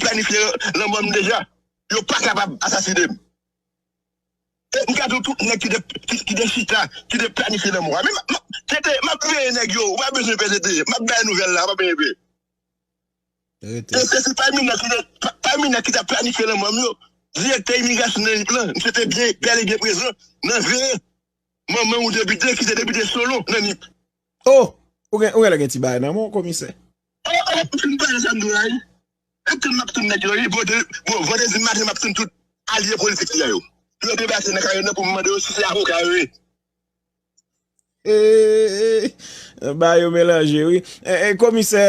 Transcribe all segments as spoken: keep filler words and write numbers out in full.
planifye lanmò m deja. Yo pa kapab asasine m. E m ka di w tout nèg ki te, ki, ki te chita, ki te planifye lanmò a. Men m, m, tete, m ap veye nèg yo, ou pa bezwen pè tete. M ap bay nouvèl la, ou pa bezwen pè. Rete. E se, se pami nèg ki te, pa- pami nèg ki t ap planifye lanmò m yo, direktè imigrasyon nan Nip lan, misye te byen, bèl e byen prezan nan veye manman yon depite ki te depite Solon nan Nip. Oh! Ou gen, ou genlè gen ti bagay nan men w, komisè. Oh, oh, m fin pale sa m di w la, wi. Ap tann m ap tann nèg yo, wi. Bon, de- bon, vandredi maten, m ap tann tout alye politik li a yo. Pou yo debake nan kay yo nan pou m mande yo si se avoka yo ye. Eh, eh, ba yo melanje, wi. Eh, eh, komisè,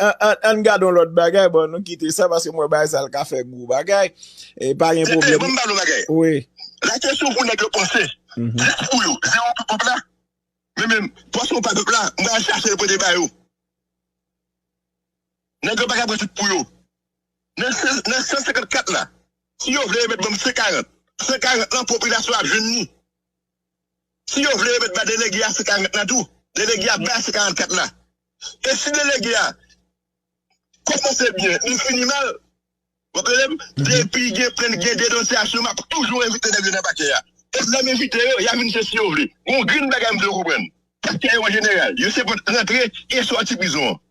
an, an, ann gade yon lòt bagay, bon, nou kite sa, paske mwen bagay sa l ka fè gwo bagay. Eh, pa gen pwoblèm. Bon, m ba nou bagay. Wi. La kesyon pou nèg yo panse. Mhm. Jis pou yo. Zewo pou pèp la. Men menm, pòs ou pa pèp la, mwen al chache l pote ba yo. Nèg yo pa ka pran tout pou yo. Nan san, nan san senkant kat la, si yo vle yo mèt ban m san karant, san karant lan, popilasyon ap jwenn li. Si yo vle yo mèt ba delege a san karant lan tou, delege a bay san karant kat la. E si delege a kòmanse byen, li fini mal, w ap tande m? Mhm. Depi gen plent, gen denonsiyasyon, m ap toujou envite nèg yo nan pakè a. E lè m envite yo, y a vin chèche si yo vle. Gon grenn bagay m vle yo konprann. Pakè yo an jeneral, yo se pòt rantre e sòti prizon an.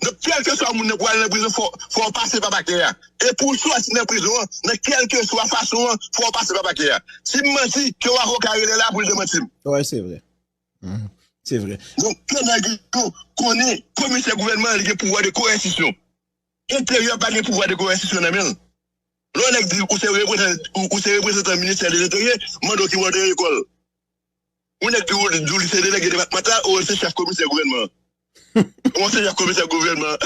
Donk, kèlkeswa moun nan pou al nan prizon, fò, fò w pase pa pakè a. E pou w sòti nan prizon an, nan kèlkeswa fason an, fò w pase pa pakè a. Si m manti, ke yon avoka rele la pou l demanti m. Wi, se vre. Mhm. Se vre. Donk, ke nèg yo konnen komisè gouvènman an, li gen pouvwa de koèsisyon. Enteryè pa gen pouvwa de koèsisyon nan men l. Lè yon nèg di ou se reprezan-, ou, ou se reprezantan ministè de lenteryè, mande w ki bò w te lekòl. Yon nèg di w, di w li se delege depatmantal, ou se chèf komisè gouvènman. Ou se chèf komisè gouvènman.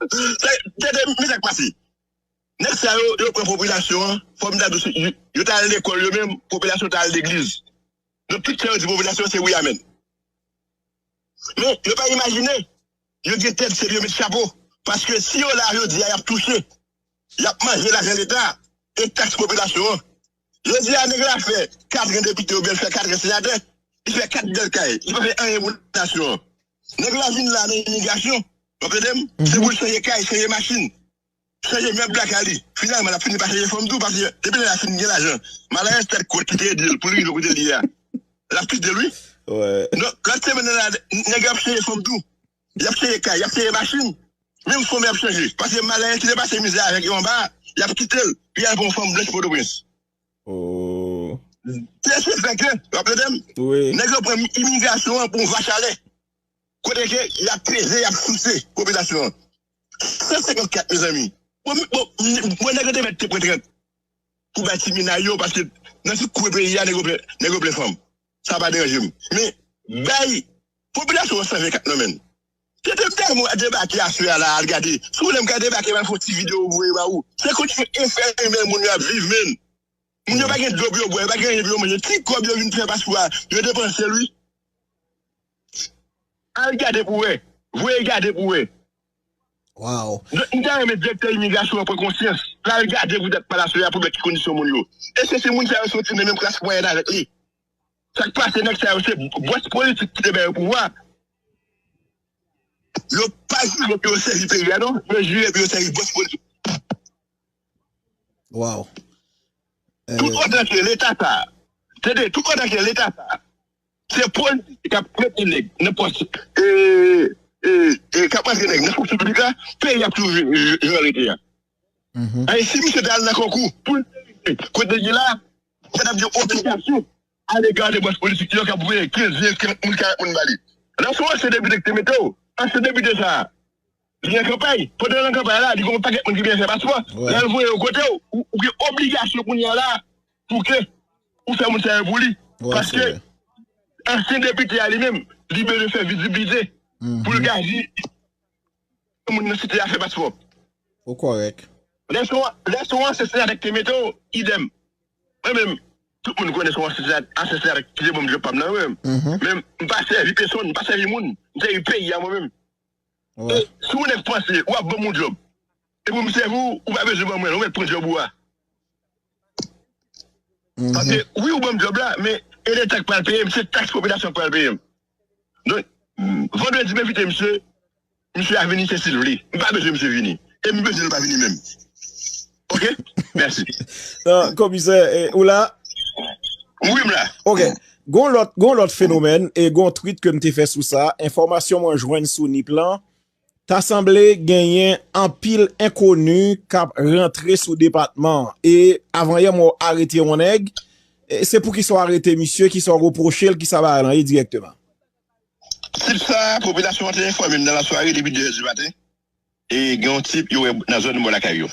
Se, tande, men sa k pase. Nèg sa yo, yo pran popilasyon an, fò m ta di w, yo, yo t al lekòl yo menm, popilasyon t al legliz. Donk, tout sa yo di popilasyon, se wi, amèn. Men, yo pa imajine, yo gen tèt, se yo met chapo. Paske si yo la jodi a, y ap touche. Y ap manje lajan Leta e taks popilasyon an. Jodi a, nèg la fè katran depite oubyen l fè katran senatè, li fè kat bèl kay, li pa fè anyen pou nasyon an. Nèg la vin la nan imigrasyon, w ap tande m? Se pou l chanje kay, chanje machin, chanje mèb lakay li. Finalman, l ap fini pa chanje fanm tou, paske depi lè l ap fin gen lajan, malarèz tèt kwòt ki te ede l pou l rive kote l ye a, l ap kite l, wi. Donk, lòt semèn nan la, nèg yo ap chanje fanm tou. Y ap chanje kay, y ap chanje machin. Menm fanm y ap chanje. Paske malarèz ki te pase mizè avèk yo anba a, y ap kite l, pou y al pran yon fanm blanch Pòtoprens. Oh. Se, se fè ke, w ap tande m? Wi. Nèg yo pran imigrasyon an pou yon vach a lè. Kote ke y ap peze, y ap souse popilasyon an. San senkant kat, mezanmi. Bon, bon, mwen nèg yo te mèt te pran trant pou bay ti minay yo, paske nan tout kwen peyi a, nèg yo plen, nèg yo plen fanm. Sa pa deranje m. Men, bay popilasyon an san venkat nan men l. Tete m tèlman debake aswè a la, al gade. Si w lè m ka debake, m al fè yon ti videyo voye ba ou. Se kondisyon enfènèl moun yo ap viv, men. Moun yo pa gen dlo pou yo bwè, yo pa gen anyen pou yo manje. Ti kòb yo vin fè paspò a, yo depanse l, wi. Al gade pou wè. Voye gade pou wè. Wow. M ta renmen direktè imigrasyon an pran konsyans. L al gade poutèt pa l aswè a pou wè ki kondisyon moun yo. E se, se moun sa yo soti nan menm klas mwayèn avèk li. Sa k pase, nèg sa yo se bòs politik ki te bay yo pouvwa. Yo pa jire pou yo sèvi peyi a, non. Yo jire pou yo sèvi bòs politik. Wow. Tout otan ke Leta sa a, tande, tout otan ke Leta sa a, se politisyen k ap mete nèg nan pòs, e, e, e, k ap rantre nèg nan fonksyon piblik la, peyi ap toujou jan, jan, jan l rete a. Mhm. Ay, si misye t al nan konkou, pou l kote li la, sa t ap gen obligasyon ale gade bòs politik yo k ap voye kenz, ven, trant moun, karant moun ba li. Lè se yon ansyen depite ki te mete w, ansyen depite sa a, li nan kanpay. Pandan l nan kanpay la, li gen yon pakèt moun ki bezwen fè paspò. Lè l voye yo kote w, ou, ou gen obligasyon kounye a la pou ke ou fè moun sa yo pou li. Paske ansyen depite a li menm, li bezwen fè vizibilite pou l ka di moun nan site a fè paspò. Ou kòrèk. Lè se yon, lè se yon ansyen senatè ki te mete w, idèm. Mwen menm, tout moun konnen se yon ansyen senatè, ansyen senatè ki te ban m djòb pa m nan, wi. Men m pa sèvi pèsonn, m pa sèvi moun. M sèvi peyi a mwen menm. E si yon nèg panse w ap ban m yon djòb, e pou m sèvi w, ou pa bezwen ban mwen l, ou mèt pran djòb ou a. Paske, wi, ou ban m djòb la, men e Leta k pral peye m, se taks popilasyon k pral peye m. Donk, vandredi m envite misye, misye a vini se si l vle. M pa bezwen misye vini. E m bezwen l pa vini menm. Ok? Mèsi. Non, komisè, eh, ou la? Wi, m la. Ok. Gon lòt, gon lòt fenomèn, e gon tweet ke m te fè sou sa. Enfòmasyon mwen jwenn sou nip lan, ta sanble genyen anpil enkoni k ap rantre sou depatman an. E avanyè mwen arete yon nèg, e se poukisa w arete misye, kisa w repwoche l, kisa bagay lan ye dirèkteman? Tip sa, popilasyon an te enfòme m nan lasware depi de è di maten. E gen yon tip yo wè nan zòn bò lakay yo.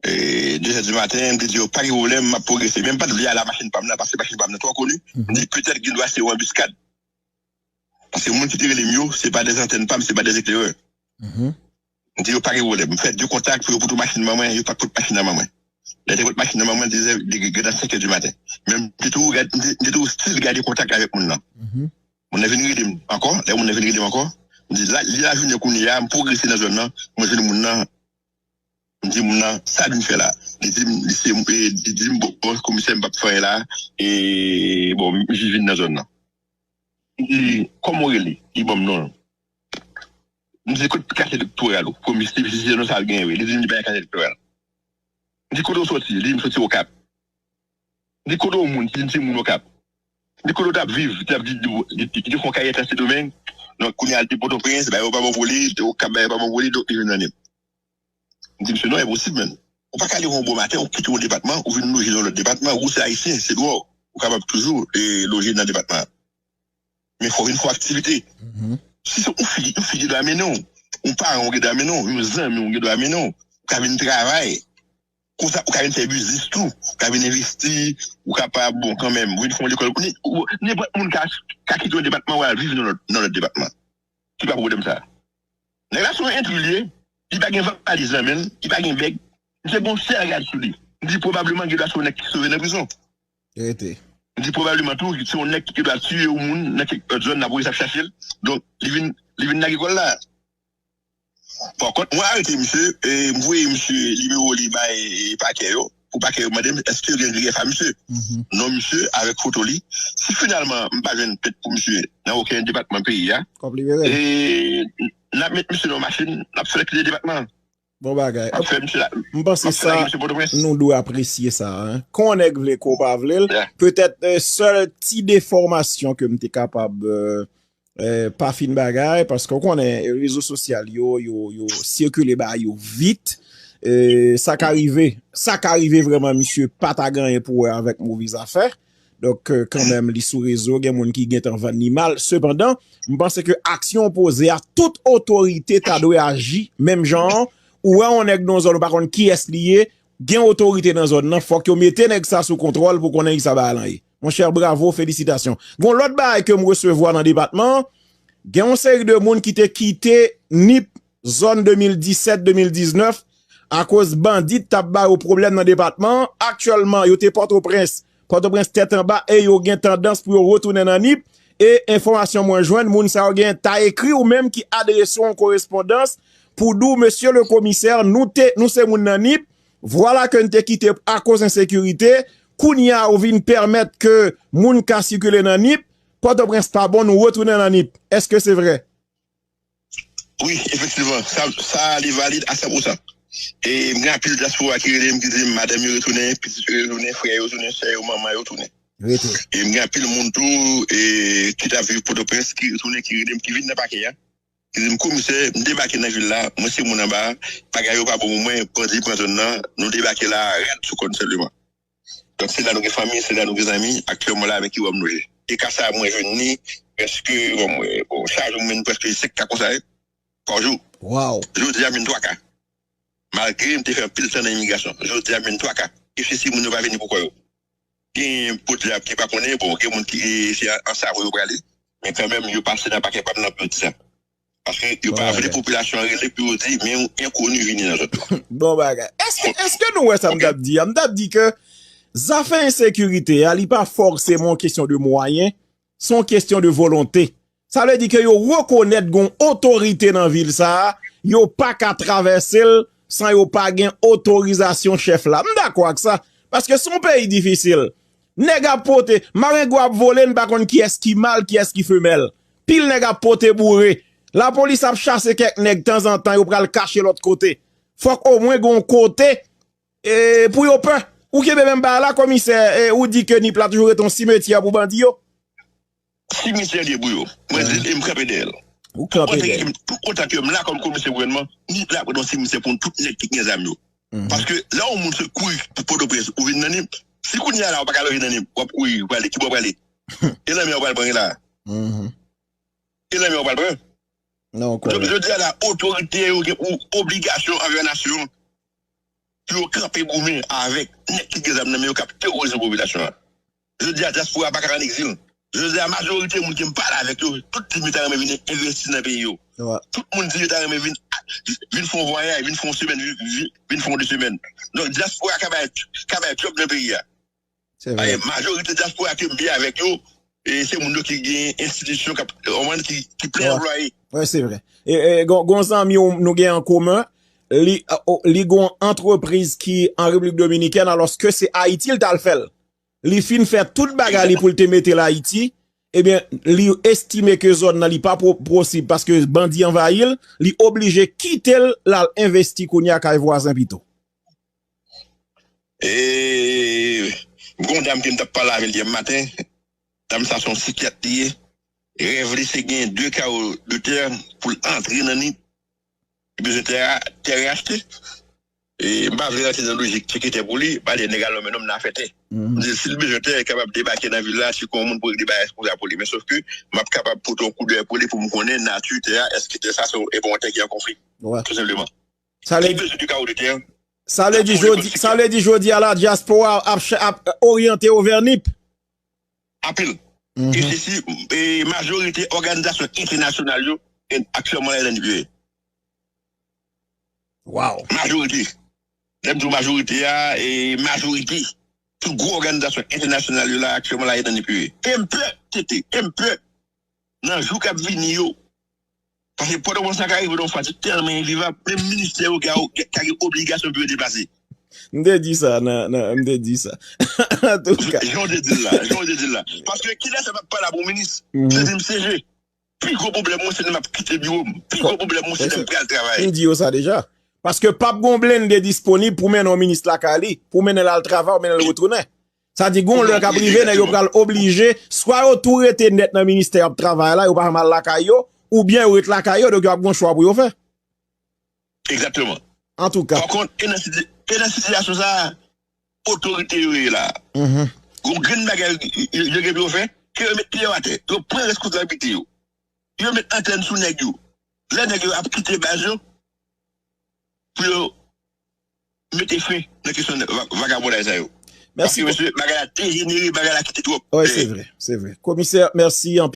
E de è di maten, m te di yo, "Pa gen pwoblèm, m ap pwogrese." Men m pa t vle al a machin pa m nan, paske machin pa m nan twò koni. M di, "Petèt gen dwa se yon anbiskad." Paske moun ki te rele m yo, se pa dè antèn pa m, se pa dè eklerè. M di yo, "Pa gen pwoblèm." M fè de kontak pou yo pote machin ban mwen, yo pa t pot machin nan ban mwen. Lè te pot machin nan ban mwen, deja, deja senk è di maten. Men m te toujou gad, m te, m te toujou still gade kontak avèk moun nan. Moun nan vin rele m ankò, lè moun nan vin rele m ankò, m di, "La, li lajounen kounye a, m pwogrese nan zòn nan, mwen jwenn moun nan." M di moun nan, "Sa l vin fè la?" Li di m, li se, e, li di m, "Bon, bon, komisè, m p ap fè anyen la, e, bon, m jis vin nan zòn nan." M di, "Kòman w rele?" Li ban m non l. M di, "Kote kach elektoral ou?" Komisè, si se non sa l genyen, wi. Li di m li pa gen kach elektoral. M di, "Kote w soti?" Li di m soti Okap. M di, "Kote w moun?" Li di m se moun Okap. M di, "Kote w t ap viv?" Li t ap di, li, li, li te fè yon karyè nan Sendomeng. Donk, kounye a, li te Pòtoprens, bagay yo pa bon pou li, li te Okap, bagay yo pa bon pou li, donk, li vin nan Nip. M di, "Mesye, non, enposib, menn. Ou pa ka leve yon bon maten, ou kite yon depatman, ou vin loje nan lòt depatman, ou se ayisyen, se dwa w. Ou kapab toujou, e, loje nan depatman an. Men fò w vin fè aktivite." Si se yon fi, yon fi gen dwa mennen w, yon paran w gen dwa mennen w, yon zanmi w gen dwa mennen w, ou ka vin travay. Konsa, ou ka vin fè biznis tou, ou ka vin envesti, ou kapab, bon, kanmenm, ou vin fè yon lekòl. Ou, ou, nenpòt moun ka, ka kite yon depatman, ou al viv nan lòt, nan lòt depatman. Ki pa pwoblèm sa. Nèg la se yon entri l ye, li pa gen valiz nan men l, li pa gen bèg, li te gen yon sèl rad sou li. M di pwobableman gen dwa se yon nèg ki sove nan prizon. Rete. M di pwobableman tou, se yon nèg ki gen dwa tiye yon moun nan kèk lòt zòn, lapolis ap chache l. Donk, li vin, li vin lage kò l la. Pa kont, mwen arete misye, e m voye misye nimewo li bay, e, pakè yo. Pou pakè yo mande m, èske yo gen griyèf a misye? Non misye, avèk foto li. Si finalman m pa jwenn plent pou misye nan okenn depatman peyi a, e, n ap met misye nan machin, n ap fè l kite depatman an. Bon bagay. N ap fè misye la, m panse sa, nou dwe apresye sa, en. Kon nèg vle, kon pa vle l. Petèt, e, sèl ti defòmasyon ke m te kapab, e, e, pa fin bagay, paske w konnen, e, rezo sosyal yo, yo, yo sikile bagay yo vit. E, sa ka rive, sa ka rive vrèman, misye pa ta gen anyen pou wè avèk move zafè. Donk, e, kanmenm, li sou rezo, gen moun ki gentan vann li mal. Sepandan, m panse ke aksyon opoze a, tout otorite ta dwe aji menm jan an. Ou wè yon nèg nan yon zòn, ou pa konn kiyès li ye, gen otorite nan zòn nan, fòk yo mete nèg sa sou kontwòl pou konnen kisa bagay lan ye. Monchè, bravo, felisitasyon. Gon lòt bagay ke m resevwa nan depatman an, gen yon seri de moun ki te kite Nip zòn de mil disèt, de mil diznèf, akoz bandi t ap ba yo pwoblèm nan depatman an. Aktyèlman, yo te Pòtoprens, Pòtoprens tèt anba, e yo gen tandans pou yo retounen nan Nip. E enfòmasyon mwen jwenn, moun sa yo gen ta ekri ou menm ki adrese w yon korespondans pou di w, "Mesye le komisè, nou te, nou se moun nan Nip, vwala ke n te kite akoz ensekirite, kounye a ou vin pèmèt ke moun ka sikile nan Nip, Pòtoprens pa bon, nou retounen nan Nip." Èske se vrè? Wi, efektivman, sa, sa li valid a san pou san. E m gen anpil dyaspora ki rele m, ki di m, "Madanm yo retounen, pitit yo retounen, frè yo retounen, sè yo, manman yo retounen." E m gen anpil moun tou, e, ki t ap viv Pòtoprens, ki retounen, ki rele m, ki vin nan pakè a, ki di m, "Komisè, m debake nan vil la, mwen se moun anba a, bagay yo pa bon pou mwen, bandi pran zòn nan, nou debake la, rad sou kò n sèlman." Donk, se la nou gen fanmi, se la nou gen zanmi, aktyèlman la avèk ki wòm nou ye. E ka sa a, mwen jwenn li prèske, bon, mwen, bon, chak jou mwen jwenn prèske senk ka konsa, wi, pa jou. Jodi a, m jwenn twa ka. Malgre m te fè anpil tan nan imigrasyon, jodi a, m jwenn twa ka. Reflechi moun yo pa vini pou kò yo. Gen podyab ki pa konnen, bon, gen moun ki, e, se an, an savo yo prale, men kanmenm, yo pase nan pakè pa m nan pou yo di sa. Paske yo pa vle popilasyon an rele pou yo di, men yon enkoni vini nan zòn yo. Bon bagay. Èske, èske nou wè sa m t ap di a? M t ap di ke zafè ensekirite a, li pa fòseman yon kesyon de mwayen, se yon kesyon de volonte. Sa vle di ke yo rekonèt gon otorite nan vil sa a, yo pa ka travèse l san yo pa gen otorizasyon chèf la. M dakò ak sa, paske se yon peyi difisil. Nèg ap pote, marengwa ap vole, n pa konn kiyès ki mal, kiyès ki femèl. Pil nèg ap pote boure. Lapolis ap chase kèk nèg tanzantan, yo pral kache lòt kote. Fòk omwen gen yon kote, e, pou yo pè. Ou kenbe menm bagay la, komisè, e, ou di ke Nip la toujou rete yon simetyè pou bandi yo. Simetyè li ye pou yo. Mwen di l e m kanpe dèyè l. Ou kanpe dèyè l. Tout otan ke m la kòm komisè gouvènman, Nip la ap rete yon simetyè pou tout nèg ki gen zam yo. Paske lè yon moun sot kouri pou Pòtoprens, ou vin nan Nip, si kounye a la ou pa ka lonje nan Nip, w ap kouri, ou prale, ki bò w prale? E lanmè a ou pral pran la? E lanmè a ou pral pran? Donk, jodi a la, otorite yo gen pou obligasyon anvè nasyon pou yo kanpe goumen avèk nèg ki gen zam nan men yo k ap terorize popilasyon an. Jodi a, dyaspora pa ka ann egzil. Jodi a, majorite moun ke m pale avèk yo, tout di m yo ta renmen vin envesti nan peyi yo. Tout moun di yo ta renmen vin, vin fè yon vwayaj, vin fè yon semèn, vin, vin, vin fè yon de semèn. Donk, dyaspora ka bay, ka bay djòb nan peyi a. Majorite dyaspora ke m byen avèk yo, e se moun yo ki gen enstitisyon k ap, ki, ki plen anplwaye. Wi, se vre. E, e, gon, gon zanmi w nou gen an komen, li, o, li gon antrepriz ki an Repiblik Dominikèn, alòske se Ayiti l t al fè l. Li fin fè tout bagay li pou l te mete l Ayiti, ebyen, li estime ke zòn nan li pa po-, posib paske bandi anvayi l, li oblije kite l, l al envesti kounye a kay vwazen pito. E, gon dam ke m t ap pale avè l yè maten, dam sa se yon sikyat li ye. Rèv li se gen de kawo de tè pou l antre nan Nip. Li bezwen tè a, tè reyachte. E, m pa vle rantre nan lojik tcheke tè pou li, m pale nèg alò men nonm nan afè tè. M di l, si l bezwen tè, li kapab debake nan vil la, tcheke yon moun pou regle bagay pou sa pou li. Men sòf ke m ap kapab pote yon koudèy pou li pou m konnen nati tè a, èske tè sa se yon, e pa yon tè ki an konfli. Tou senpleman. Sa vle di, sa vle di jodi, sa vle di jodi a la dyaspora ap, ch-, ap oryante yo vè Nip. Anpil. E se si, e majorite òganizasyon entènasyonal yo, e aktyèlman la nan Nip yo ye. Majorite. Lè m di w majorite a, e majorite. Tout gwo òganizasyon entènasyonal yo la aktyèlman la nan Nip yo ye. E m pè, tete, e m pè. Nan jou k ap vini yo, paske Pòtoprens la ka rive nan yon faz ki tèlman envivab, menm ministè yo ka, ka gen obligasyon pou yo deplase. M te di sa, nan, nan, m te di sa. Antouka. Jan w te di l la, jan w te di l la. Paske kilès m ap pale a pou minis? Se di m C G. Pi gwo pwoblèm mwen, se lè m ap kite biwo m. Pi gwo pwoblèm mwen, se lè m pral travay. M di yo sa deja. Paske p ap gen yon blende disponib pou mennen yon minis lakay li, pou mennen l al travay, ou mennen l retounen. Sa di, gen yon lè k ap rive, nèg yo pral oblije, swa yo tou rete nèt nan ministè y ap travay la, yo pa janm al lakay yo, oubyen yo ret lakay yo, donk yo ap gen yon chwa pou yo fè. Egzakteman. Antouka. Pa kont, e nan siti-, e nan sitiyasyon sa a, otorite yo ye la. Gon grenn bagay yo, yo, yo gen pou yo fè, ke yo met pye yo atè, yo pran reskonsablite yo. Yo met antèn sou nèg yo. Lè nèg yo ap kite baz yo, pou yo mete fen nan kesyon va-, vagabondaj sa yo. Paske, mesye, bagay la dejenere, bagay la kite twòp. Wi, se vre, se vre. Komisè, mèsi anpil.